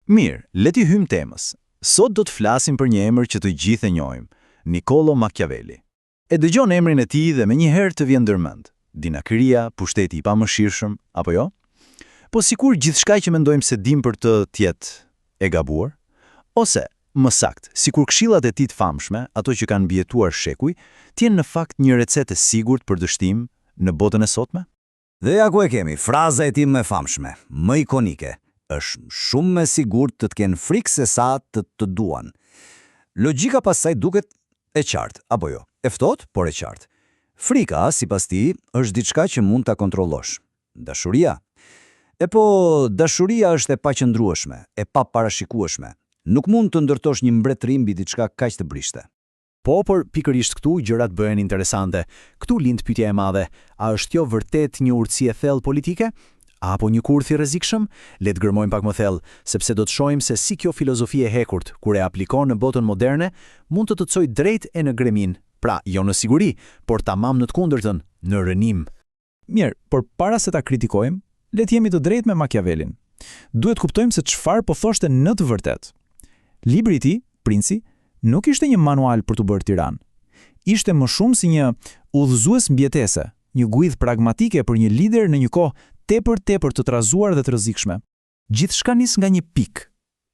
Mirë, le t'i hyjmë temës. Sot do të flasim për një emër që të gjithë e njohim, Niccolo Machiavelli. E dëgjon emrin e tij dhe menjëherë të vjen ndërmend. Dinakëria, pushteti i pamëshirshëm, apo jo? Po sikur gjithçka që mendojmë se dimë për të të jetë e gabuar? Ose, më saktë, sikur këshillat e tij të famshme, ato që kanë mbijetuar shekuj, të jenë në fakt një recetë e sigurt për dështim në botën e sotme? Dhe ja ku e kemi, fraza e tij më e famshme, më ikonike, është shumë më e sigurt të të kenë frikë se sa të të duan. Logjika pas saj duket e qartë, apo jo? E ftohtë, por e qartë. Frika, sipas tij, është diçka që mund ta kontrollosh. Dashuria? E po, dashuria është e paqëndrueshme, e paparashikueshme. Nuk mund të ndërtosh një mbretëri mbi diçka kaq të brishtë. Po, por pikërisht këtu gjërat bëhen interesante. Këtu lind pyetja e madhe, a është kjo vërtet një urtësi e thellë politike? Apo një kurth i rrezikshëm? Le të gërmojmë pak më thellë, sepse do të shohim se si kjo filozofi e hekurt, kur e aplikon në botën moderne, mund të të çojë drejt e në greminë, pra jo në siguri, por tamam në të kundërtën, në rrënim. Mirë, por para se ta kritikojmë, le të jemi të drejtë me Machiavellin. Duhet të kuptojmë se çfarë po thoshte në të vërtetë. Libri i tij, Princi, nuk ishte një manual për t'u bërë tiran. Ishte më shumë si një udhëzues mbijetese, një guidë pragmatike për një lider në një kohë tepër tepër të trazuar dhe të rrezikshme. Gjithçka nis nga një pikë.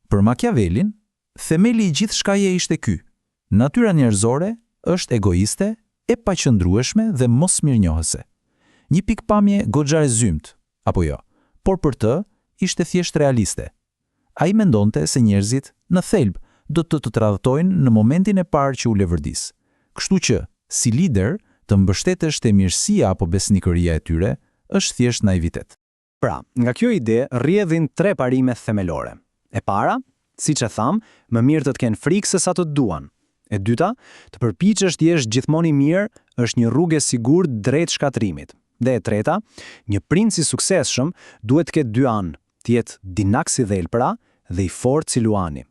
Për Machiavellin, themeli i gjithçkaje ishte ky, natyra njerëzore është egoiste, e paqëndrueshme dhe mosmirënjohëse. Një pikëpamje goxha e zymtë, apo jo, por për të ishte thjesht realiste. Ai mendonte se njerëzit, në thelb, do të të tradhtojnë në momentin e parë që u leverdis. Kështu që, si lider, të mbështetesh te mirësia apo besnikëria e tyre është thjesht naivitet. Pra, nga kjo ide rrjedhin tre parime themelore. E para, siç e thamë, më mirë të të kenë frikë se sa të të duan. E dyta, të përpiqesh të jesh gjithmonë i mirë është një rrugë e sigurt drejt shkatërrimit. Dhe e treta, një princ i suksesshëm duhet të ketë dy anë, të jetë dinak si dhelpra dhe i fortë si luani.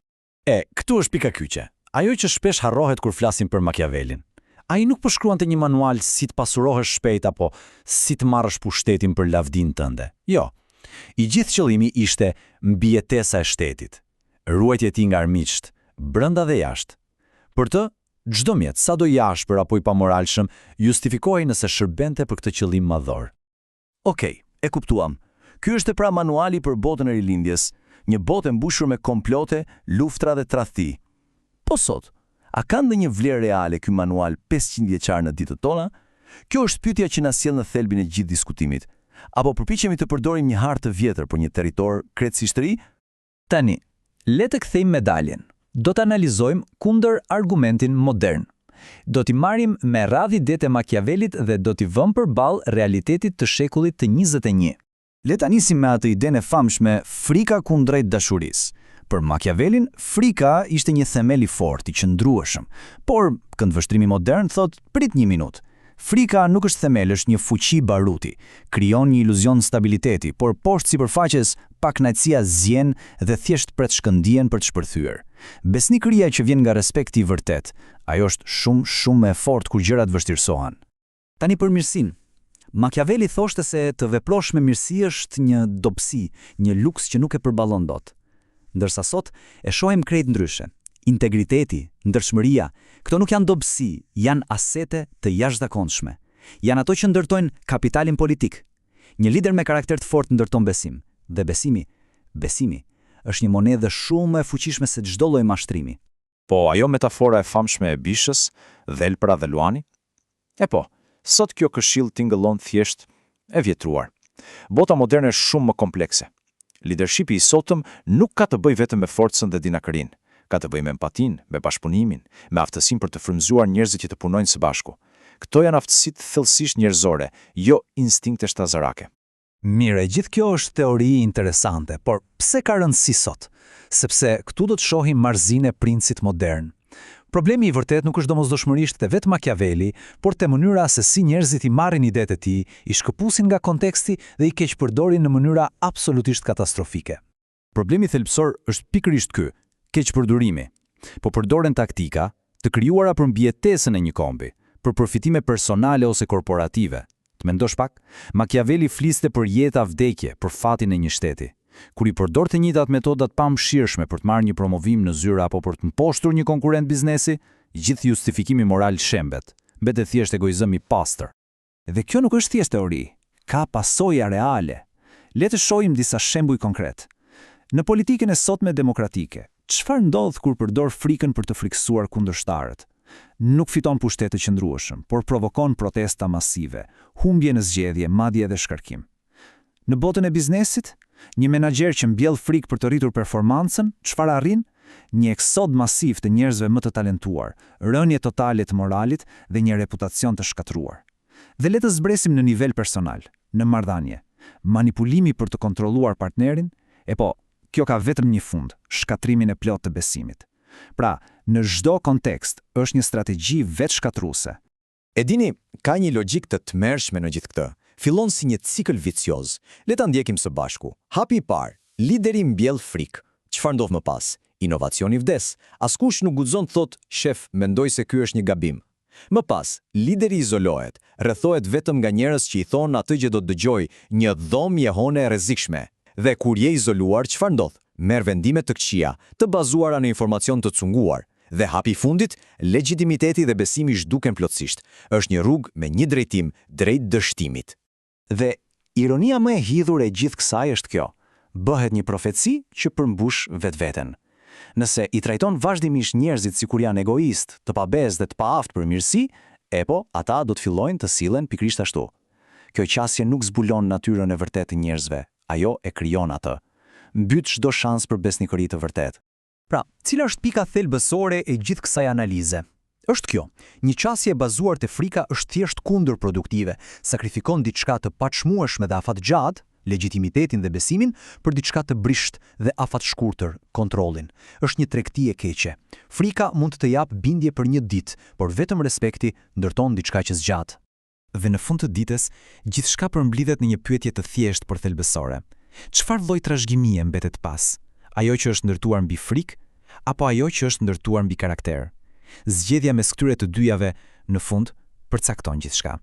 E, këtu është pika kyçe. Ajo që shpesh harrohet kur flasim për Machiavellin. Ai nuk po shkruante një manual si të pasurohesh shpejt apo si të marrësh pushtetin për lavdinë tënde. Jo. I gjithë qëllimi ishte mbijetesa e shtetit, ruajtja e tij nga armiqtë, brenda dhe jashtë. Për të, çdo mjet, sado i ashpër apo i pamoralshëm, justifikohej nëse shërbente për këtë qëllim madhor. Okej, e kuptuam. Ky është pra manuali për botën e rilindjes, një botë e mbushur me komplote, luftra dhe tradhti. Po sot, a ka ndonjë vlerë reale ky manual 500 vjeçar në ditët tona? Kjo është pyetja që na sjell në thelbin e gjithë diskutimit. Apo përpiqemi të përdorim një hartë të vjetër për një territor krejtësisht të ri? Tani, le të kthejmë medaljen. Do të analizojmë kundër-argumentin modern. Do t'i marrim me radhë idetë e Machiavellit dhe do t'i vëmë përballë realitetit të shekullit të 21. Le ta nisim me atë idenë e famshme frika kundrejt dashurisë. Për Machiavellin, frika ishte një themel i fortë, i qëndrueshëm. Por, këndvështrimi modern thotë, prit një minutë. Frika nuk është themel, është një fuçi baruti. Krijon një iluzion stabiliteti, por poshtë sipërfaqes pakënaqësia zien dhe thjesht pret shkëndijën për të shpërthyer. Besnikëria që vjen nga respekti i vërtetë, ajo është shumë, shumë më e fortë kur gjërat vështirësohen. Tani për mirësinë. Machiavelli thoshte se të veprosh me mirësi është një dobësi, një luks që nuk e përballon dot. Ndërsa sot e shohim krejt ndryshe. Integriteti, ndershmëria, këto nuk janë dobësi, janë asete të jashtëzakonshme. Janë ato që ndërtojnë kapitalin politik. Një lider me karakter të fortë ndërton besim, dhe besimi, besimi, është një monedhë shumë më e fuqishme se çdo lloj mashtrimi. Po ajo metafora e famshme e bishës, dhelpra dhe luani? E po, sot kjo këshillë tingëllon thjesht e vjetruar. Bota moderne është shumë më komplekse. Lidershipi i sotëm nuk ka të bëjë vetëm me forcën dhe dinakërinë. Ka të bëjë me empatinë, me bashkëpunimin, me aftësinë për të frymëzuar njerëzit që të punojnë së bashku. Këto janë aftësitë thellësisht njerëzore, jo instinkte shtazarake. Mirë, e gjithë kjo është teori interesante, por pse ka rëndësi sot? Sepse këtu do të shohim marrëzinë e princit modern. Problemi i vërtetë nuk është domosdoshmërisht te vetë Machiavelli, por te mënyra se si njerëzit i marrin idetë e tij, i shkëpusin nga konteksti dhe i keqpërdorin në mënyra absolutisht katastrofike. Problemi thelbësor është pikërisht ky, keqpërdorimi. Po përdoren taktika, të krijuara për mbijetesën e një kombi, për përfitime personale ose korporative. Të mendosh pak, Machiavelli fliste për jetë a vdekje, për fatin e një shteti. Kur i përdor të njëjtat metoda të pamëshirshme për të marrë një promovim në zyrë apo për të mposhtur një konkurrent biznesi, gjithë justifikimi moral shembet, mbetet thjesht egoizëm i pastër. Dhe kjo nuk është thjesht teori, ka pasoja reale. Le të shohim disa shembuj konkret. Në politikën e sotme demokratike, çfarë ndodh kur përdor frikën për të frikësuar kundërshtarët? Nuk fiton pushtet të qëndrueshëm, por provokon protesta masive, humbje në zgjedhje, madje edhe shkarkim. Në botën e biznesit, një menaxher që mbjell frikë për të rritur performancën, çfarë arrin? Një eksod masiv të njerëzve më të talentuar, rënie totale të moralit dhe një reputacion të shkatërruar. Dhe le të zbresim në nivel personal, në marrëdhënie. Manipulimi për të kontrolluar partnerin, e po, kjo ka vetëm një fund, shkatërrimin e plotë të besimit. Pra, në çdo kontekst është një strategji vetëshkatërruese. E dini, ka një logjikë të tmerrshme në gjithë këtë. Fillon si një cikël vicioz. Le ta ndjekim së bashku. Hapi i parë, lideri mbjell frikë. Çfarë ndodh më pas? Inovacioni vdes. Askush nuk guxon të thotë, shef, mendoj se ky është një gabim. Më pas, lideri izolohet, rrethohet vetëm nga njerëz që i thonë atë që do të dëgjojë, një dhomë jehone e rrezikshme. Dhe kur je izoluar, çfarë ndodh? Merr vendime të këqija, të bazuara në informacion të cunguar. Dhe hapi i fundit, legjitimiteti dhe besimi zhduken plotësisht. Është një rrugë me një drejtim drejt dështimit. Dhe ironia më e hidhur e gjithë kësaj është kjo. Bëhet një profeci që përmbush vetveten. Nëse i trajton vazhdimisht njerëzit sikur janë egoistë, të pabesë dhe të paaftë për mirësi, epo, ata do të fillojnë të sillen pikërisht ashtu. Kjo qasje nuk zbulon natyrën e vërtetë të njerëzve, ajo e krijon atë. Mbyt çdo shans për besnikëri të vërtetë. Pra, cila është pika thelbësore e gjithë kësaj analize? Është kjo, një qasje e bazuar te frika është thjesht kundërproduktive, sakrifikon diçka të paçmueshme dhe afatgjatë, legjitimitetin dhe besimin, për diçka të brishtë dhe afatshkurtër, kontrollin. Është një tregti e keqe. Frika mund të të japë bindje për një ditë, por vetëm respekti ndërton diçka që zgjat. Dhe në fund të ditës, gjithçka përmblidhet në një pyetje të thjeshtë por thelbësore. Çfarë lloj trashëgimie mbetet pas? Ajo që është ndërtuar mbi frikë apo ajo që është ndërtuar mbi karakter? Zgjedhja mes këtyre të dyjave, në fund, përcakton gjithçka.